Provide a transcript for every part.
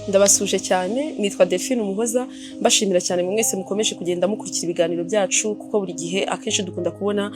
Ndabasuje cyane, nitwa Delphine Umuhoza. Mbashimira cyane mwese mukomeje kugenda mukurikira ibiganiro byacu, kuko buri gihe akenshi dukunda kubona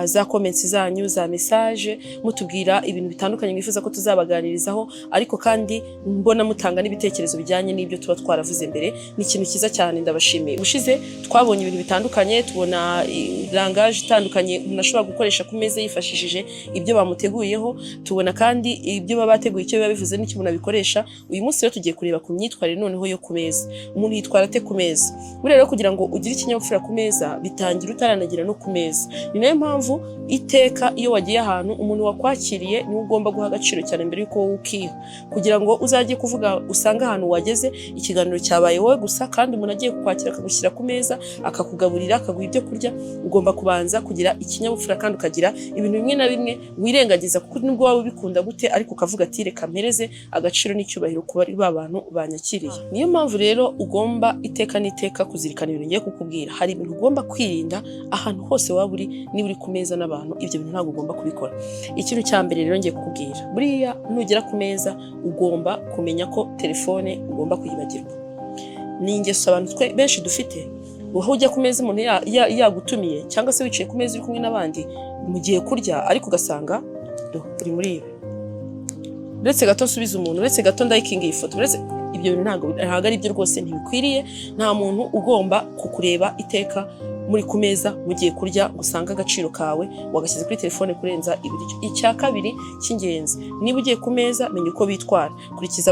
za comments zanyu, za message, mutubwira ibintu bitandukanye mwifuza ko tuzabaganirizaho, ariko kandi mbona mutanga n'ibitekerezo bijyanye n'ibyo tuba twaravuze mbere. Ni ikintu cyiza cyane, ndabashimiye. Ubushize twabonye ibintu bitandukanye, tubona langage itandukanye umuntu ashobora gukoresha ku meza yifashishije ibyo bamuteguyeho, tubona kandi ibyo baba bateguye icyo biba bivuze n'icyo umuntu abikoresha. Uyu munsi rero tugiye kureba ku myitwarire noneho yo ku meza. Umuntu yitwara ate ku meza? Buriya rero kugira ngo ugire ikinyabupfura ku meza bitangira utaranagera no ku meza. Ni nayo mpamvu iteka iyo wagiye ahantu, umuntu wakwakiriye niwe ugomba guha agaciro cyane mbere y'uko wowe ukiha, kugira ngo uzajye kuvuga usange ahantu wageze ikiganiro cyabaye wowe gusa. Kandi umuntu agiye kukwakira, akagushyira ku meza, akakugaburira, akaguha ibyo kurya, ugomba kubanza kugira ikinyabupfura kandi ukagira ibintu bimwe na bimwe wirengagiza, kuko nubwo waba ubikunda gute, ariko ukavuga ati: "Reka mpereze agaciro n'icyubahiro ku bari ba bantu banyakiriye." Niyo mpamvu rero ugomba iteka n'iteka kuzirikana ibintu ngiye kukubwira. Hari ibintu ugomba kwirinda ahantu hose waba uri, niba uri ku meza n'abantu, ibyo bintu ntabwo ugomba kubikora. Ikintu cya mbere rero ngiye kukubwira, buriya nugera ku meza ugomba kumenya ko telefone ugomba kuyibagirwa. Ni ingeso abantu twe benshi dufite, aho ujya ku meza umuntu yagutumiye, cyangwa se wicaye ku meza uri kumwe n'abandi mugiye kurya, ariko ugasanga do uri muri ibi: "Uretse gato nsubize umuntu, uretse gato ndalikinga iyi foto, uretse." Ibyo bintu ntabwo ari byo rwose, ntibikwiriye. Nta muntu ugomba kukureba iteka muri ku meza mugiye kurya ngo usange agaciro kawe wagashyize kuri telefone kurenza ibiryo. Icya kabiri cy'ingenzi, niba ugiye ku meza menya uko bitwara, kurikiza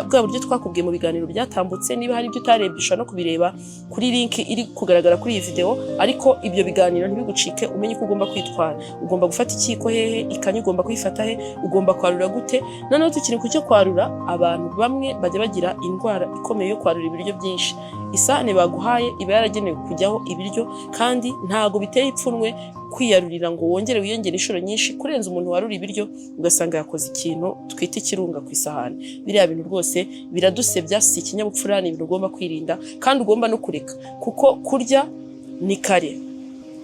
bwa buryo twakubwiye mu biganiro byatambutse. Niba hari ibyo utarebye, ushobora no kubireba kuri link iri kugaragara kuri iyi video, ariko ibyo biganiro ntibigucike, umenye uko ugomba kwitwara. Ugomba gufata ikiyiko hehe? Ikanya ugomba kuyifata he? Ugomba kwarura gute? Noneho tukiri ku cyo kwarura, abantu bamwe bajya bagira indwara ikomeye yo kwarura ibiryo byinshi. Isahani baguhaye iba yaragenewe kujyaho ibiryo, kandi ntago biteye ipfunwe kwiyarurira ngo wongere wiyongere inshuro nyinshi kurenza umuntu warura ibiryo ugasanga yakoze ikintu twita ikirunga ku isahani. Biriya bintu rwose biradusebya, si ikinyabupfura, ni ibintu ugomba kwirinda kandi ugomba no kureka, kuko kurya ni kare,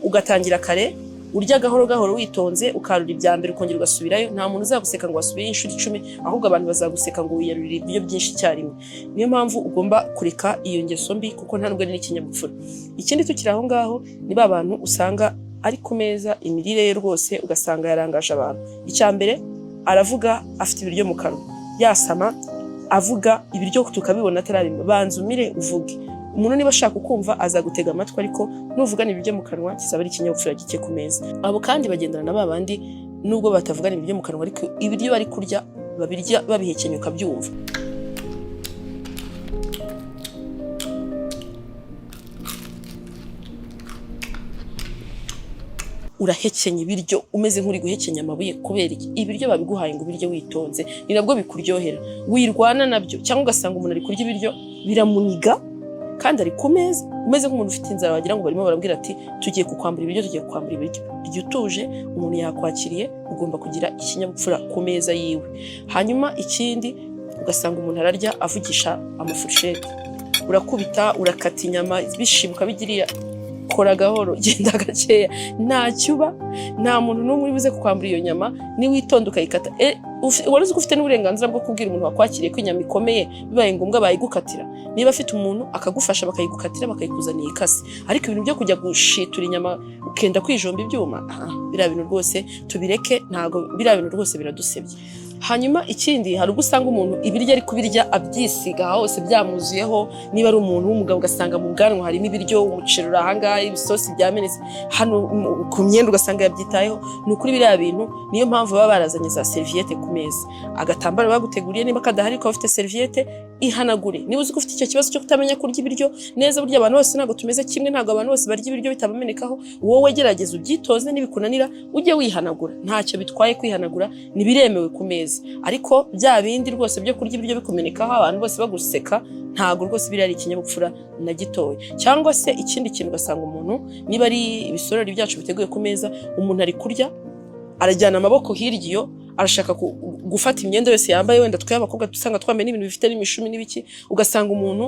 ugatangira kare, urya gahoro gahoro witonze, ukarura ibya mbere, ukongera ugasubirayo. Nta muntu uzaguseka ngo wasubireyo inshuro 10, ahubwo abantu bazaguseka ngo wiyarurire ibiryo byinshi icyarimwe. Niyo mpamvu ugomba kureka iyo ngeso mbi, kuko nta nubwo ari n'ikinyabupfura. Ikindi tukiri aho ngaho, ni ba bantu usanga ari ku meza, imirire ye rwose ugasanga yarangaje abantu. Icya mbere, aravuga afite ibiryo mu kanwa, yasama, avuga ibiryo tukabibona atarabimara. Banza umire uvuge. Umuntu niba ashaka kumva azagutega amatwi, ariko nuvugana ibiryo mu kanwa kizaba ari ikinyabupfura gike ku meza. Abo kandi bagendana na ba bandi, nubwo batavugana ibiryo mu kanwa, ariko ibiryo bari kurya babirya babihekenya ukabyumva. Urahekenya ibiryo umeze nk'uri guhekenya amabuye. Kubera iki? Ibiryo babiguhaye ngo ubirye witonze, ni nabwo bikuryohera, wirwana nabyo. Cyangwa ugasanga umuntu ari kurya ibiryo biramuniga kandi ari ku meza, umeze nk'umuntu ufite inzara, wagira ngo barimo barabwira ati: "Tugiye kukwambura ibiryo, tugiye kukwambura ibiryo." Rya utuje, umuntu yakwakiriye, ugomba kugira ikinyabupfura ku meza yiwe. Hanyuma ikindi, ugasanga umuntu ararya avugisha amafurusheti, urakubita, urakata inyama bishibuka bigiriya. Kora gahoro, genda gakeya, ntacyo uba, nta muntu n'umwe uri buze kukwambura iyo nyama niwitonda ukayikata. Wari uzi ko ufite n'uburenganzira bwo kubwira umuntu wakwakiriye ko inyama ikomeye? Bibaye ngombwa bayigukatira, niba afite umuntu akagufasha, bakayigukatira, bakayikuzanira ikase. Ariko ibintu byo kujya gushitura inyama ukenda kwijomba ibyuma, biriya bintu rwose tubireke, ntabwo biriya bintu rwose biradusebye. Hanyuma ikindi, hari ubwo usanga umuntu ibiryo ari kubirya abyisiga hose, byamuzuyeho. Niba ari umuntu w'umugabo, ugasanga mu bwanwa harimo ibiryo, umuceri uri ahangaha, ibisosi byamenetse hano ku myenda, ugasanga yabyitayeho. Ni ukuri biriya bintu, niyo mpamvu baba barazanye za serviette ku meza, agatambaro baguteguriye. Niba kadahari, ukaba ufite serviette, ihanagure. Niba uzi ko ufite icyo kibazo cyo kutamenya kurya ibiryo neza, burya abantu bose ntabwo tumeze kimwe, ntabwo abantu bose barya ibiryo bitabamenekaho. Wowe gerageza ubyitoze, nibikunanira ujye wihanagura, ntacyo bitwaye kwihanagura, ntibiremewe ku meza. Ariko bya bindi rwose byo kurya ibiryo bikumenekaho, abantu bose baguseka, ntabwo rwose biriya ari ikinyabupfura na gitoya. Cyangwa se ikindi kintu, ugasanga umuntu, niba ari ibisorori byacu biteguye ku meza, umuntu ari kurya Arajyana amaboko hirya iyo, arashaka gufata imyenda yose yambaye. Wenda twe abakobwa dusanga twambaye n'ibintu bifite n'imishumi n'ibiki, ugasanga umuntu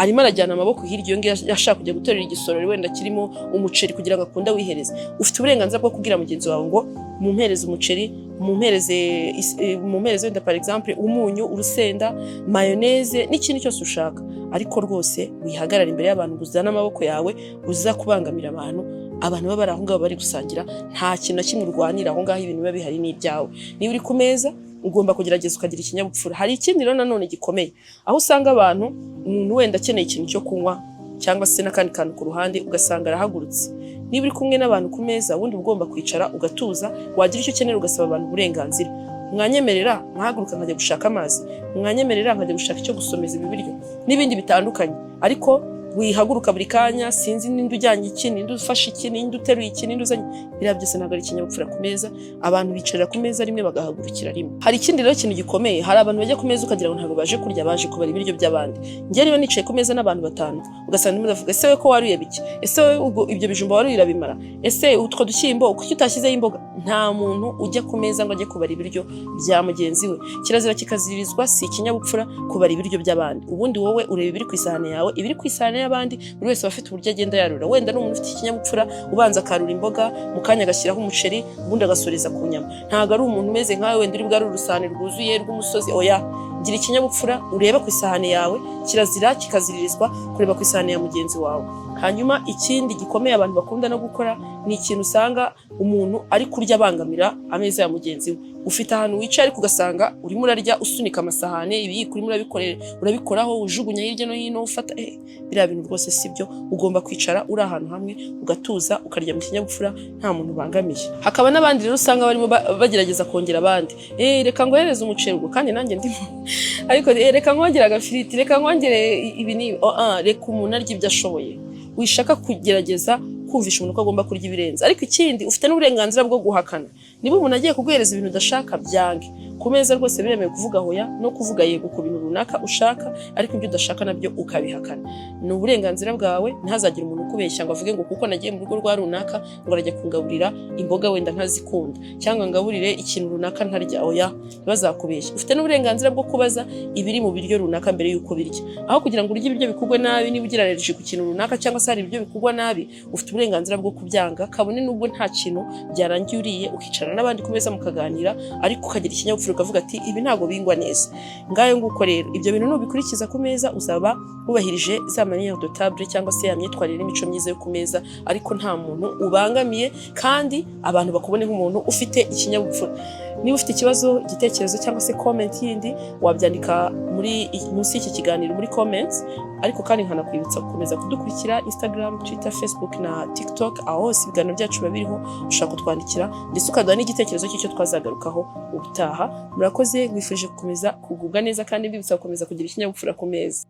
arimo arajyana amaboko hirya iyo ngiyo, ashaka kujya guterura igisorori wenda kirimo umuceri kugira ngo akunde awihereze. Ufite uburenganzira bwo kubwira mugenzi wawe ngo mumpereze umuceri, mumpereze wenda, par exemple, umunyu, urusenda, mayonnaise n'ikindi cyose ushaka. Ariko rwose wihagarara imbere y'abantu ngo uzane amaboko yawe uza kubangamira abantu. Abantu baba bari aho ngaho bari gusangira, nta kintu na kimwe urwanira aho ngaho. Ibintu biba bihari n'ibyawe. Niba uri ku meza, ugomba kugerageza ukagira ikinyabupfura. Hari ikindi rero nanone gikomeye, aho usanga abantu, umuntu wenda akeneye ikintu cyo kunywa cyangwa se n'akandi kantu ku ruhande, ugasanga arahagurutse. Niba uri kumwe n'abantu ku meza, ubundi uba ugomba kwicara ugatuza, wagira icyo ukenera ugasaba abantu uburenganzira: "Mwanyemerera nkahaguruka nkajya gushaka amazi? Mwanyemerera nkajya gushaka icyo gusomeza ibi biryo?" n'ibindi bitandukanye. Ariko wihaguruka buri kanya, sinzi ninde ujyanye iki, ninde ufashe iki, ninde uteruye iki, ninde uzanye biriya. Byose ntabwo ari ikinyabupfura ku meza. Abantu bicarira ku meza rimwe, bagahagurukira rimwe. Hari ikindi rero kintu gikomeye: hari abantu bajya ku meza ukagira ngo ntabwo baje kurya, baje kubara ibiryo by'abandi. Njye niba nicaye ku meza n'abantu batanu, ugasanga ndimo ndavuga: "Ese we ko waruye bike? Ese we ubwo ibyo bijumba waruye urabimara? Ese utwo dushyimbo kuki utashyizeho imboga?" Nta muntu ujya ku meza ngo ajye kubara ibiryo bya mugenzi we. Kirazira kikaziririzwa, si ikinyabupfura kubara ibiryo by'abandi. Ubundi wowe ureba ibiri ku isahani yawe, ibiri ku isahani y'abandi, buri wese aba afite uburyo agenda yarura. Wenda ni umuntu ufite ikinyabupfura, ubanza akarura imboga, mu kanya agashyiraho umuceri, ubundi agasoreza ku nyama. Ntabwo ari umuntu umeze nkawe wenda uri bwarure urusahani rwuzuye rw'umusozi. Oya, gira ikinyabupfura, urebe ku isahani yawe. Kirazira kikaziririzwa kureba ku isahani ya mugenzi wawe. Hanyuma ikindi gikomeye abantu bakunda no gukora ni ikintu usanga umuntu ari kurya abangamira ameza ya mugenzi we. Ufite ahantu wicaye, ariko ugasanga urimo urarya usunika amasahane, ibiyiko urimo urabikoraho, ujugunya hirya no hino, ufata biriya bintu rwose si byo. Ugomba kwicara uri ahantu hamwe, ugatuza, ukarya mu kinyabupfura, nta muntu ubangamiye. Hakaba n'abandi rero usanga barimo bagerageza kongera abandi: "Reka ngohereze umuceri ubwo kandi nanjye ndimo, ariko reka nkongere agafiriti, reka nkongere ibi n'ibi." Oh, ah, reka umuntu arya ibyo ashoboye. Wishaka kugerageza kumvisha umuntu ko agomba kurya ibirenze. Ariko ikindi, ufite n'uburenganzira bwo guhakana. Niba umuntu agiye kuguhereza ibintu udashaka, byange. Ku meza rwose biremewe kuvuga hoya no kuvuga yego ku bintu runaka ushaka, ariko ibyo udashaka nabyo ukabihakana, ni uburenganzira bwawe. Ntihazagire umuntu ukubeshya ngo avuge ngo kuko nagiye mu rugo rwa runaka ngo arajya kungaburira imboga wenda ntazikunda, cyangwa ngaburire ikintu runaka ntarya. Oya, ntibazakubeshye. Ufite n'uburenganzira bwo kubaza ibiri mu biryo runaka mbere y'uko birya, aho kugira ngo urye ibiryo bikugwe nabi. Niba ugira allergie ku kintu runaka, cyangwa se hari ibiryo bikugwa nabi, ufite uburenganzira bwo kubyanga, kabone nubwo nta kintu byarangiye uriye, ukicarana n'abandi ku meza mukaganira, ariko ukagira ikinyabupfura, ukavuga ati: "Ibi ntabwo bingwa neza." Ngayo nguko rero, ibyo bintu nubikurikiza ku meza, uzaba wubahirije za manière de table, cyangwa se ya myitwarire n'imico myiza yo ku meza, ariko nta muntu ubangamiye, kandi abantu bakubone nk'umuntu ufite ikinyabupfura. Niba ufite ikibazo, igitekerezo cyangwa se comment yindi, wabyandika muri munsi y'iki kiganiro muri comments. Ariko kandi nkanakwibutsa gukomeza kudukurikira Instagram, Twitter, Facebook na TikTok. Aho hose ibiganiro byacu biba biriho. Ushobora kutwandikira, ndetse ukaduha n'igitekerezo cy'icyo twazagarukaho ubutaha. Murakoze, nkwifurije gukomeza kugubwa neza, kandi mbibutsa gukomeza kugira ikinyabupfura ku meza.